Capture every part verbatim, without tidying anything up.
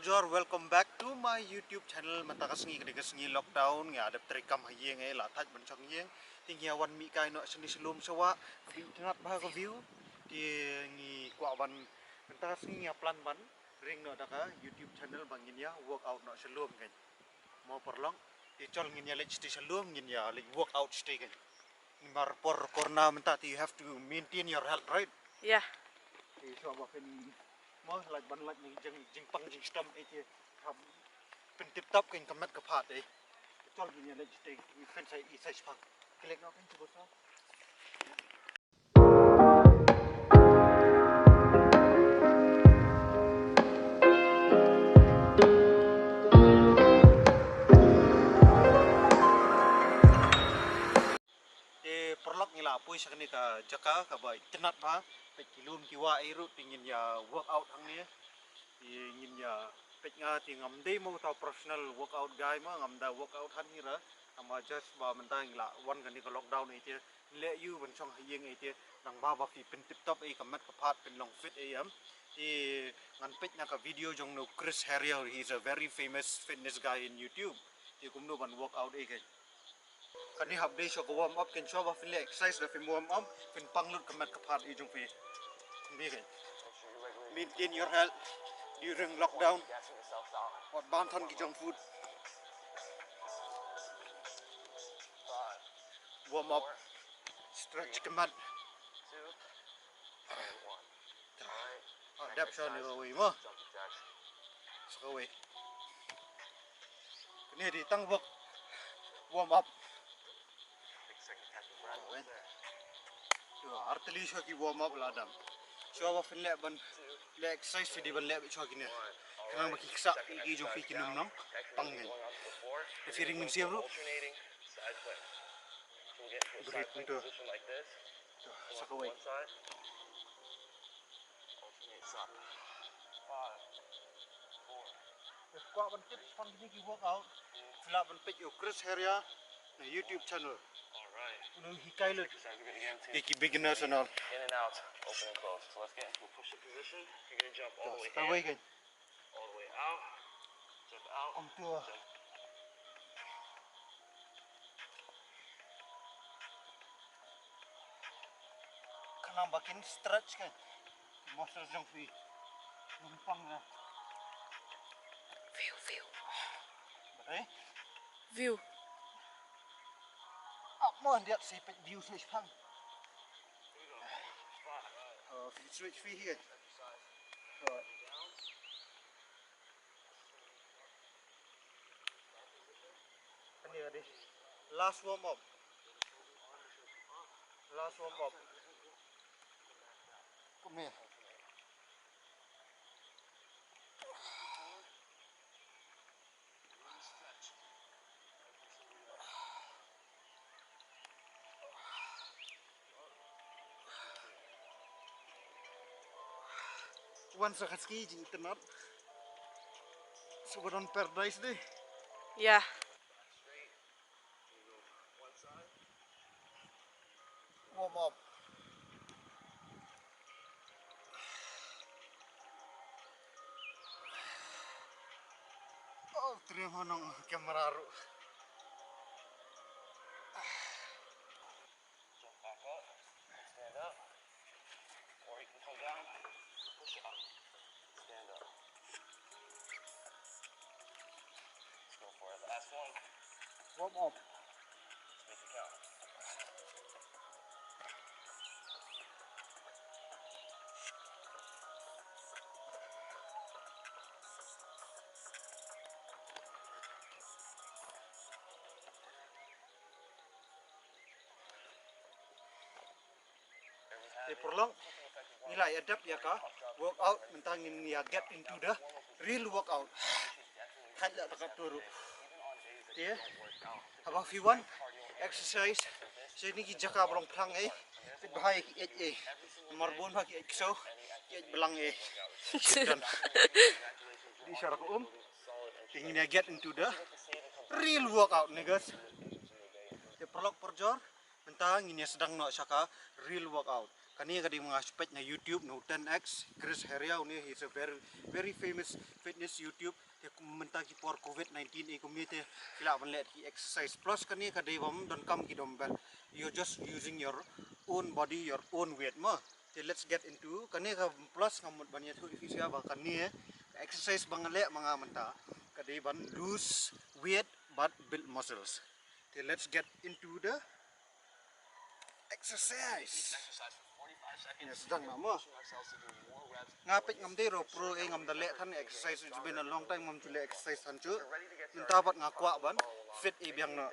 Jor, welcome back to my YouTube channel. Mynta ka sngi, ka dei ka sngi lockdown, nga dep trei kam ha ïing, eh, la thait ban shong ïing. Te ngi ïa wan mih kai noh shane sha lum sha wah. Phi tnat bha ka view. Te ngi kwah ban, mynta ka sngi ngi ïa plan ban ring noh da ka YouTube channel ba ngin ïa workout noh sha lum kan. Mo paralok. Te chol ngin ïa leit shatei sha lum, ngin ïa leit workout shatei kan. Namar por corona mynta te you have to maintain your health, right? Yeah. Te shuwa ba phin mo lait ban lait na jing, jingpang jingshitom eh te hap pyntip top kan ka met ka phad eh. Chol ngin ïa leit shatei, phin sa i sa shipang. Klik noh kan tu basa. Te paralok ngi la poi sha kane ka jaka kaba itynnat bha, peit ki lum ki wah ei ruh, te ngin ïa workout hangne. Te ngin ïa peit, nga te ngam dei mo uta professional workout guy mo, ngam da workout hangne ra. Tangba just ba mynta ngi la wan kane ka lockdown ei te, ngi leh ïa u ban shong ha ïing ei te, tangba ba phi pyntip top ei ka met ka phad, pynlong fit ei em. Te ngan peit na ka video jong u Chris Heria, he is a very famous fitness guy in YouTube. Te kumno ban workout ei kan. Kane hap dei shuwa ka warm up kan, shuwa ba phin leh exercise da phin warm up, phin pang lut ka met ka phad ei jong phi. Ni kan. Maintain your health during lockdown. Wat ban than ki junk food. Warm up. Stretch ka met. Ah, dep sha ni kawei mo. Sa kawei. Kane dei tang work. Warm up. Ar tylli shuwa ki warm up la dam. Shuwa ba phin leh ban leh exercise phi dei ban leh beit shuwa kine. Khnang ba ki ksah ki jong phi kin ym nang pang kan. Te phi ring mynsiem ruh. Breathe into. Sa kawei. Kwah ban tip shaphang kine ki workout, phi lah ban peit ïa u Chris Heria na YouTube channel. Uno u hikai lut ïa ki beginners and all. In and out, open and close. So let's get into a push-up position. You're gonna jump all the way in, all the way out, jump out, jump. Khnang ba kin stretch kan. Muscle jong phi. Nang pang na. View, view. Ba dei? View. Ap mo ndiat si peit view switch pang. Oh, phi switch phi hi kan. Oh. Ani, ani. Last warm up. Last warm up. Come here. Wan sa ka ski jingtynnat. Suba don paradise dei. Yeah. Warm up. Oh, trei hanang camera ruh. Jump back up, stand up, or you can come down, push up, stand up. Let's go for it. Last one. Warm up. Let's make it count. Te paralok, ngi la ïa dep ïa ka workout, mynta ngin ïa get into the real workout. Thait la ta ka turu. Te haba phi wan exercise, shane ki jaka ba long phlang eh, peit bha ïa ki eit eh. Namar bun bha ki eit ksew, ki eit blang eh. Dei sha ka um. Te ngin ïa get into the real workout, niggas. Te paralok parajor, mynta ngin ïa sdang noh sha ka real workout. Kane ka dei ma nga, nga peit na YouTube na u ten X, Chris Heria, une, he's a very, very famous fitness YouTube. Te kum mynta ki por covid nineteen, eh, kumne te ki lah ban leh ki exercise. Plus kane ka dei bym donkam ki dumbbell. You're just using your own body, your own weight mo. Te let's get into kane ka. Plus nga mut ban ïathuh ïa phi sha ba kane ka exercise ba nga leh ma nga mynta ka dei ban lose weight but build muscles. Te let's get into the exercise. Yes, dang na mo. Nga peit ngam dei ruh pro, eh, ngam da leh than exercise, it's been a long time ngam ju leh exercise than ju. Mynta pat nga kwah ban fit ei biang noh.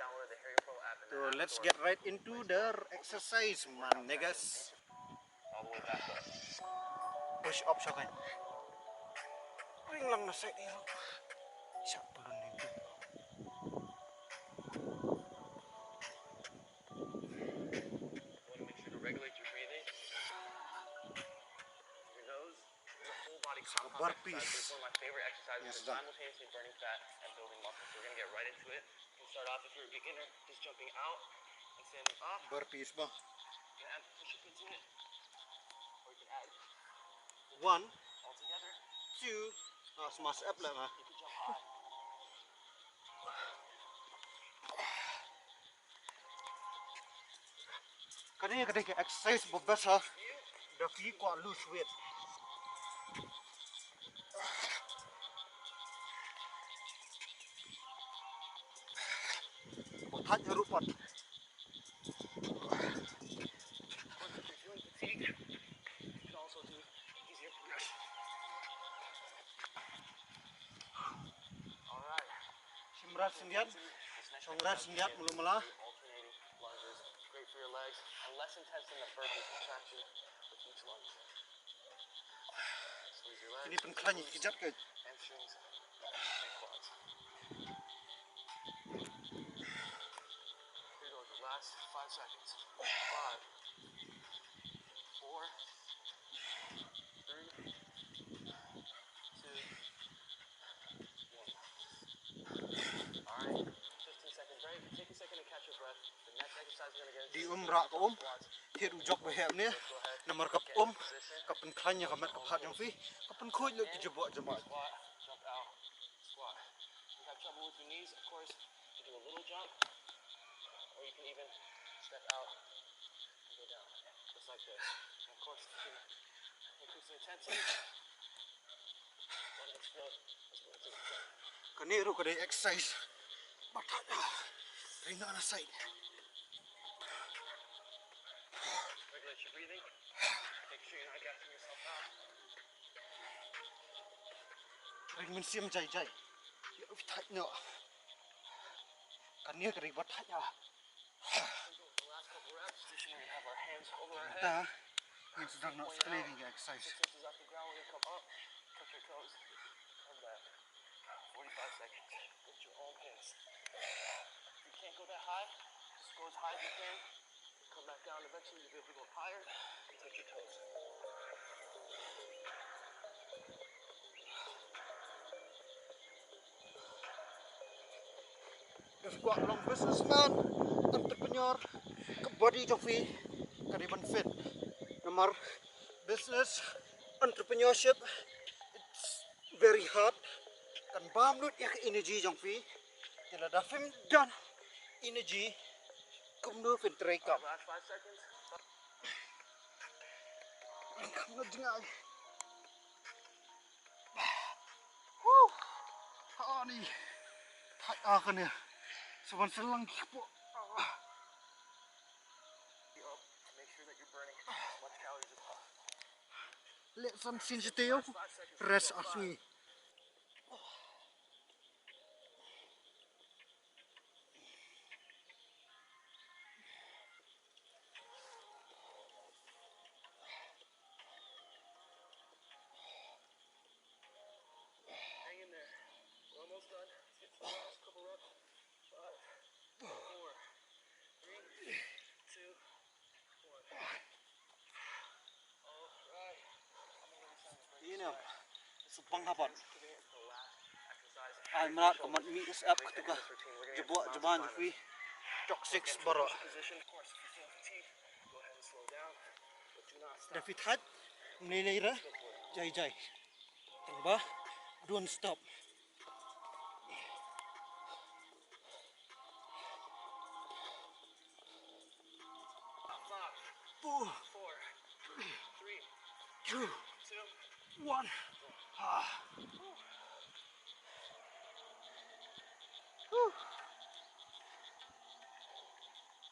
So let's get right into the exercise, man, niggas. Push up shakain. Ring lang na side ïa. Shap pulun ni. You want to make sure to regulate your breathing. Your nose, it's a full body compound exercise. Burpees. It's one of my favorite exercises. Yes, for done. Simultaneously burning fat and building muscle. So we're gonna get right into it. You can start off if you're a beginner, just jumping out and standing up. Burpees mo. You can add push-ups into it, or you can add one, all together, two. Ah, smash up lah, ha. You can jump high. Kane ka dei ka exercise ba best ha da phi kwah lose weight. Ba thait ruh pat. Shim rat syndiat, shong rat syndiat, mula mula. Alternating lunges, great for your legs and less intense than the burpee contraction with each lunge. Squeeze your legs, hamstrings, and quads. Kine pynkhlaiñ ki jait ka. Here goes the last five seconds. Five, four, three, two, one. All right, fifteen seconds, right? If you take a second to catch your breath, the next exercise we're gonna get is. Dih um, rah ka um. Thied u jok ba heh ne. Namar ka um ka pynkhlaiñ ïa ka met ka phad jong phi, ka pynkhuid lut ki jubok jubok. Squat, jump out, squat. If you have trouble with your knees, of course, you do a little jump, or you can even step out and go down, just like this. And of course, you can increase the intensity. Kane ruh ka dei exercise ba thait. Ring na side. Regulate your breathing. Make sure you're not gassing yourself out. Ring mynsiem jai jai. Ïa u thait noh. Kane ka dei ba thait. Mynta ngin sa dang noh skhem ïa ka exercise. Forty-five seconds. At your own pace. If you can't go that high, just go as high as you can. Come back down. Eventually, you'll be able to go higher and touch your toes. Phi kwah long businessman, entrepreneur, ka body jong phi ka dei ban fit. Namar business, entrepreneurship, it's very hard. Kan bam lut ïa ka energy jong phi. Te lada phim don energy, kumno phin trei kam? Kam nga jngai. Woo! Ani. Thait ah kane. Sa ban sa lang ki kpoh. Leh san sien shatei, rest ar sngi. Hang in there. We're almost done. Let's get to the last couple reps. Five, four, three, two, one. All right. Ine, sa pang hapan. Ai mrad ka mat mi is up ka tu ka. Jubok juban jubui. Toxic baroh. Position. Of course, if you feel fatigued, go ahead and slow down, but do not Da phi thait mynne re jai jai. Tang ba don't stop. Four, three, two, one. Ah. Whew.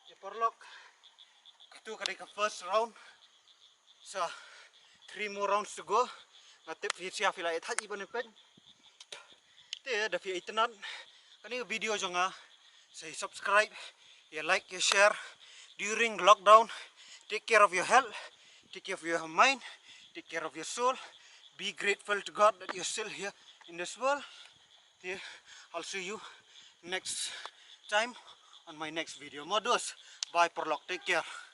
Ïa paralok, katu ka dei ka first round. Sa three more rounds to go. Nga tip phi sha phi la ïa thait i ban pyn. Te da phi ïa itynnad kane ka video jong nga, sa ïa subscribe, ïa like, ïa share. During lockdown, take care of your health, take care of your mind, take care of your soul. Be grateful to God that you're still here in this world. Te I'll see you next time on my next video. Mo dos, bye paralok, take care.